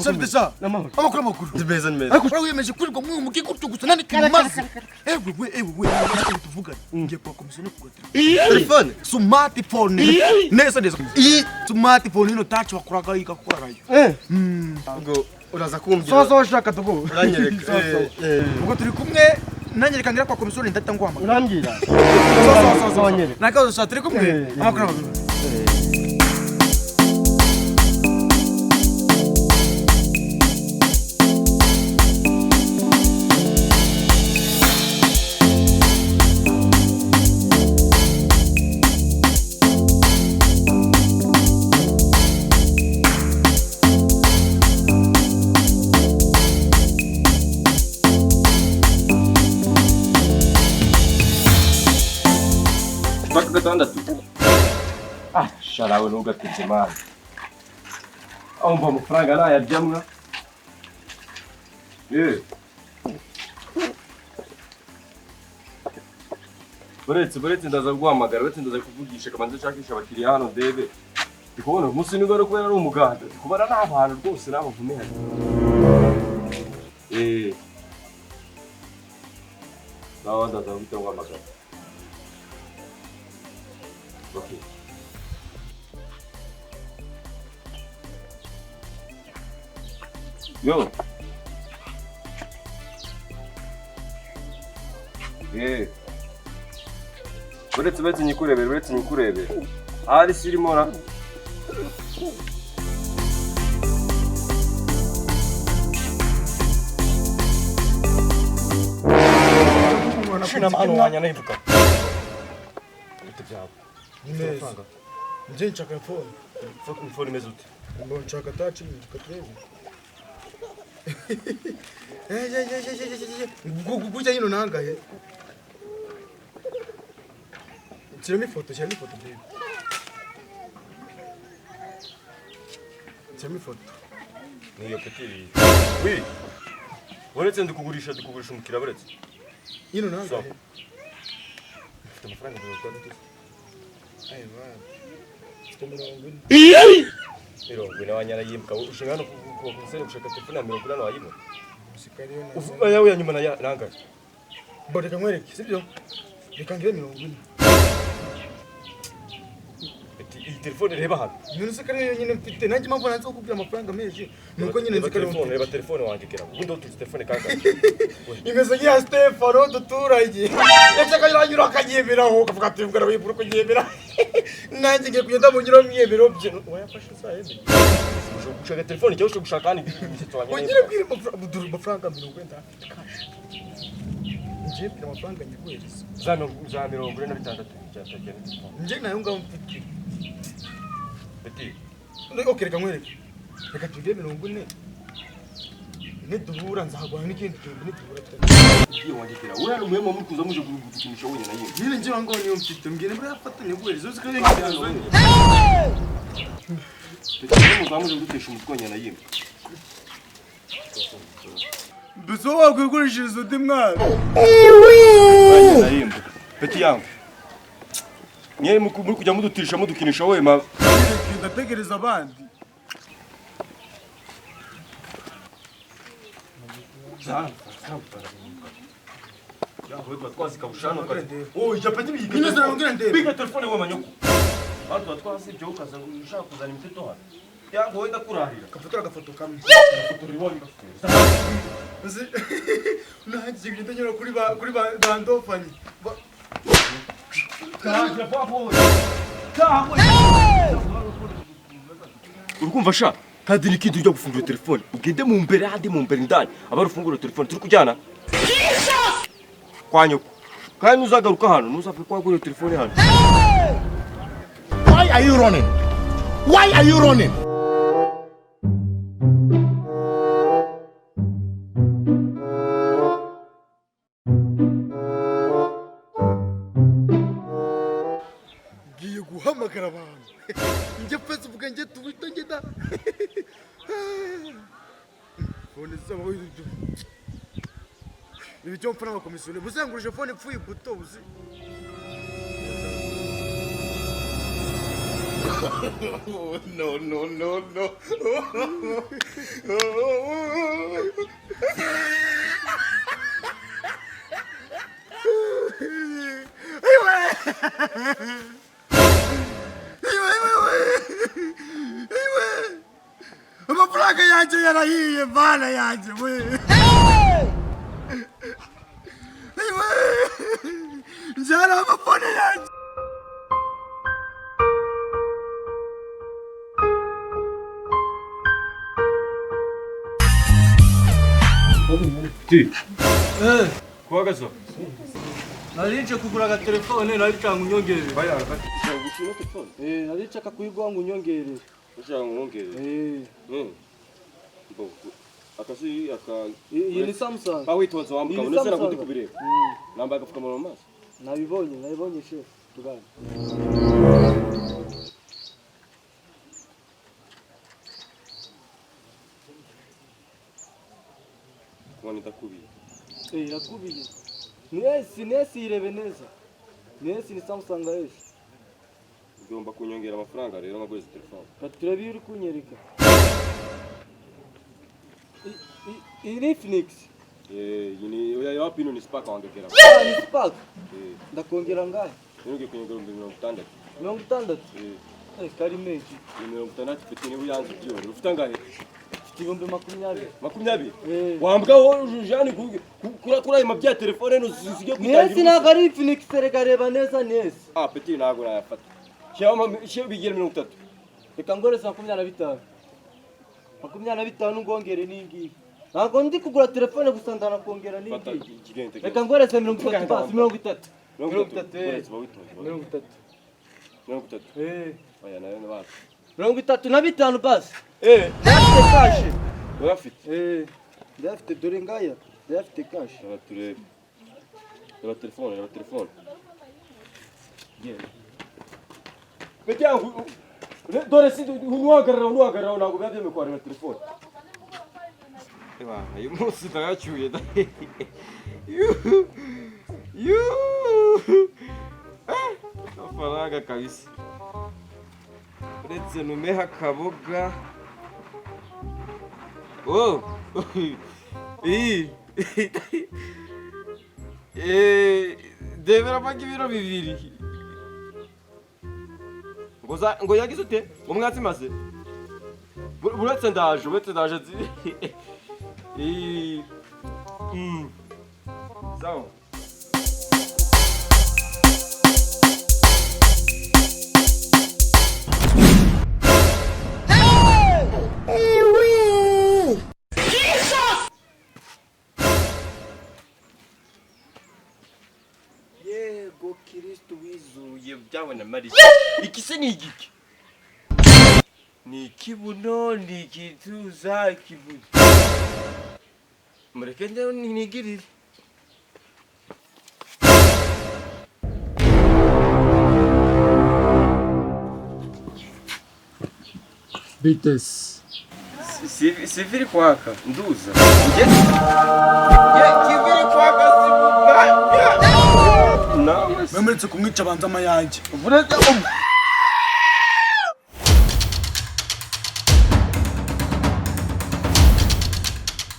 Ese bite sha? N'amahoro. Amakuru, amakuru. Ni meza, ni meza. Ariko ushobora wiyemeje kwirirwa muri uyu mugi gutyo gusa nani kimaze. Ewe we, ewe we, ariko tuvugane. Ngiye kwa komisiyo no kugura telefone. Telefone? Smartphone. Neza neza. Iyi smartphone ino touch wakoraga igakoragayo. Ubwo uraza kumbwira. Sawa sawa, shaka tugo. Uranyereka. Sawa, sawa. Ubwo turi kumwe nanyereka ngira kwa komisiyo ndahita nguhamagara. Urambwira. Sawa sawa sawa sawa. Wanyereka. Nakazo sha, turi kumwe. Amakuru, amakuru. Paka gatandatu. Ah, sharawe ntugatebye man. Aho mva amafaranga nayaryamwa. Eh. Buretse ndaza guhamagara, buretse ndaza kuvugisha kamanze nshakisha abakiriya hano ndebe. Ndi kubona umunsi nibwo ari kubera ari umuganda. Ndi kubona n'abantu rwose n'abavume hano. Eh. Sawa, ndaza guhita nguhamagara. Okay. Yo. Eh. Buretse nyikurebere, buretse nyikurebere. Ahari sirimo ra. Shina mano wanya nayivuga. Bite byawe? Ni meza. Nje nshaka phone. Phone imeze ute? Ngo nshaka touch nshaka turebe. Eh eh eh eh eh. Gutya nyino nangahe? Shyiramo ifoto, shyiramo ifoto baby. Shyiramo ifoto. Niyo petit. Oui. Buretse ndikugurisha umukiriya buretse. Nyino nangahe? Mfite amafaranga 60. Ayi ba. Mfite 40. 40 wanyara yimbwa. Ushinga hano ku komiseri gushaka telefone ya 40 wayibona. Usikariyo na. Uvuga yawe ya nyuma na nangahe? Bo reka nkwereke, sibyo? Reka ngire 40. Ati iyi telefone reba hano. None se kariyo nyine mfite nanjye impamvu nanze kukubwira amafaranga menshi nuko nyine nzi kariyo telefone, reba telefone wanjye kera. Ubundi utuze telefone kangahe? Imeze nk'iya Stefano duturanye. Yashaka yanyura akanyemeraho ukavuga ati mbwa wibura kunyemera. Nanjye ngiye kugenda mu nyura mwiyemero bye. Wayafashe saa yemeye. Ushobora gushaka telefone cyangwa ushobora gushaka hano imisatsi wanjye. Ongera bwira amafaranga 40 afite cash. Ngiye bwira amafaranga nyiguhereza. Za 46 cyatagenda. Nje nayo ngaho mfite. Petit. Okay, reka nkwereke. Reka tugire 40. Niduhura nzaguha n'ikindi kintu niduhura tutari. Ugiye wangekera. Uriya umuhema muri kuza muje gukinisha wenyine na yimwe. Nyine nje wango niyo mfite mbwira mbura yafatanye guhereza uzi ko ngiye. Petit, muza muje gutesha umutwe wenyine na yimwe. Mbese wakwigurishiriza undi mwana. Wenyine na yimwe. Petit yangu. Mwe muri kujya mudutisha mudukinisha wema. Ndategereza abandi. Biga telefone we manyoko. Bantu batwasi byo ukaza ushaka kuzana imiteto hano. Yango wenda kurahira. Kafotora agafoto kamwe. Kafotora iwanyu. Nzi nanjye ngenda nyura kuri ba bandofanye. Urukumva sha kandi nikindi ujya gufungura telefone ugende mu mbere handi mu mbere indani abari ufungura telefone turi kujyana kwa nyoko kandi nuzagaruka hano nuzapfe kwagura telefone hano. Why are you running? Why are you running? Ngiye guhamagara abantu. Njye Facebook, njye Twitter, njye da. Phone zabo ibi cyo mfana abakomisiyoni buzenguruje phone ipfuye buto buzi. No, no, no, no. Amafaranga yanjye yarahiye, bana yanjye we. Njyana amafone yanjye. Ti. Kuhagaze. Nari kugura agatelefone, nari nshaka unyongere. Baya, ushaka gushyira telefone? Eh, nari nshaka kuyiguha ngo unyongere. Ushaka ngongere? Eh. Mbo. Akasi aka Iyi ni Samsung. Ba witonze wambuka, Iyi ni unese nakundi Samsung. kubireba. Nambaye agapfukamunwa mu maso. Nabibonye, nabibonye chef. Tugane. Kubona idakubiye. Eh, irakubiye. Ni S, ni S, irebe neza. Ni S, ni Samsung S. Ugomba kunyongera amafaranga rero nkaguhereza telefone. Katurebe iyo uri kunyereka. Iyi ni Infinix. Eh, iyi ni oya wapi, ino ni Spark wangekera. Ah, ni Spark. Eh, Ndakongera ngahe? rero ugiye kunyongera 60,000. 60? Eh, Eh, kari menshi. ni 60 mfite, niba uyanze ubyihorere. Ufite angahe? Mfite 20,000. 20? Eh. Wambwa wowe Jeanne, kuri ayo mabya ya telefone nuzige. Ni S, ntabwo ari Infinix, reka reba neza, ni S. Ah, petit, ntabwo nayafata. Shyiraho bigira 30. Reka ngoreze 25. 25 ngongere n'ingiyi. Ntabwo ndi kugura telefone gusa, ndanakongera Fata n'ingiyi. ikigente. Reka ngoreze 30 basi, 30. 30, eh. Uretse witonze. 30. 30. Eh. Oya, nayo nabaza. 35 basi. Eh, Ndayafite cash. urafite? Eh. Ndayafite, dore ngaya. Ndayafite cash. Reba turebe. Reba telefone, reba telefone. Genda. Petit yangu, dore si ntuhagarara, ntuhagarara, ntabwo biba byemewe kuhareba telefone. Eba, uyu munsi ndagacyuye da. Yuhu. Yuhu. Ah, amafaranga kabisa. Uretse numeha akaboga. Oh. Iyi. Eh, debera paka ibiro 2. Ngo za ngo yagize ute? Ngo mwatsi maze. Uretse ndaje, uretse ndaje. Eh. Sawa. Yego Kristo wizuye byabona Mariya. Iki se ni igiki? Ni ikibuno, ni igituza, ikibuno. Mureke njyewe nigirire. Bitesi. Siviri kwaka, nduza. Nge kiviri kwaka sibuka. Nawe Mwemuretse kumwica, abanza amayange. Buretse